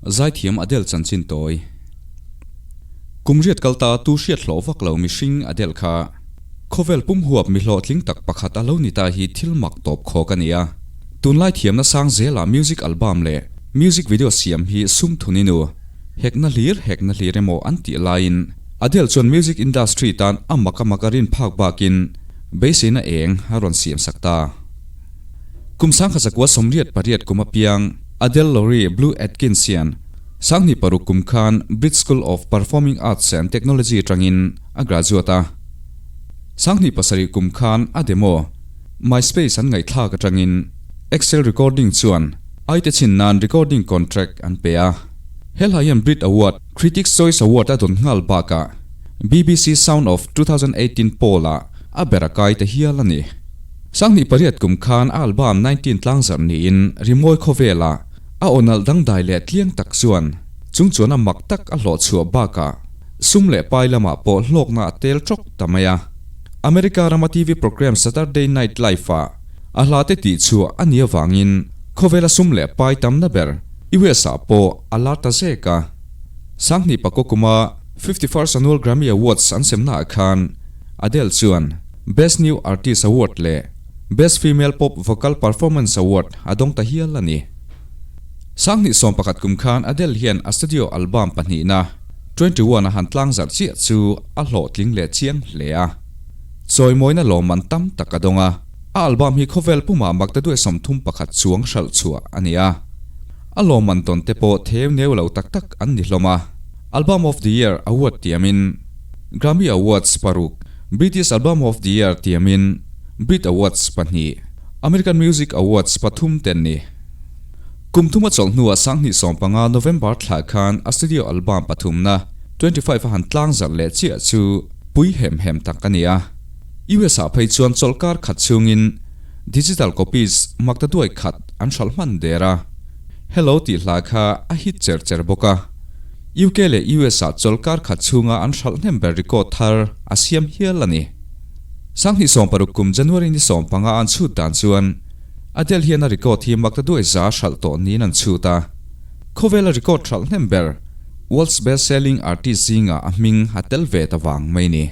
Zaithiam Adele chanchin tawi. Kum riat kal ta tu hriat hlawh vak lo mihring Adele kha khawvel pum huap mi hlawhtling tak pakhat a lo ni ta hi thil mak tawp khawk a ni a. Tunlai thiamna sang zela music album leh music video siam hi sum thun inu hekna hlir hekna hlir emaw an tih laiin Adele chuan music industry tan a mak a mak a rin phak bakin beiseina eng a rawn siam sak ta. Kum 1988 kum apiang Adele Laurie Blue Atkins hian 2006 kum khan Brit School of Performing Arts and Technology atangin a graduate a. 2007 kum khan a demo MySpace an ngaihthlak atangin Excel Recording chuan aite chin nan recording contract an pe a. Helai hian Brit Award, Critics Choice Award a dawn nghal bakah BBC Sound of 2018 poll-ah a ber a kai ta hial a ni. 2008 kum khan a album 19 tlangzarh niin rimawi khawvelah a aw nalh dangdai leh tliang tak chuan chung chuan a mak tak a hlawh chhuah bakah sum leh pai lamah pawh hlawkna a tel tawk ta mai a. America rama TV program Saturday Night Live-ah a hla te tih chhuah a nih avangin khawvela sum leh pai tamna ber US-ah pawh a lar ta zek a. 2009 kuma 51st Annual Grammy Awards an semnaah khan Adele chuan Best New Artist Award leh Best Female Pop Vocal Performance Award a dawng ta hial a ni. 2011 kum khan Adele hian a studio album pahnihna 21 a han tlang zarh chiah chu a hlawhtling leh chiang hle a. Chawimawina lawmman tam tak a dawng a, a album hi khawvel pumah maktaduai 31 chuang hralh chhuah a ni a. A lawmman tawn te pawh theu neu lo tak tak an ni hlawm a. Album of the Year Award tiamin Grammy Awards paruk, British Album of the Year tiamin Brit Awards pahnih, American Music Awards pathum te an ni. Kum thuma chawlh hnuah 2015 November thla khan a studio album pathumna 25 a han tlang zarh leh chiah chu pui hem hem tak a ni a. US ah phei chuan chawlhkar khat chhungin digital copies makta duai khat an hralh hman der a. Hello tih hla kha a hit cher cher bawk a. UK leh US ah chawlhkar khat chhunga an hralh hnem ber record thar a siam hial a ni. 2016 kum January ni 15 an chhut dan chuan Adele hian a record hi makta duai za hralh tawh niin an chhut a. Khawvela record hralh hnem ber World's Best Selling Artist zinga a hming a tel ve ta vang mai ni.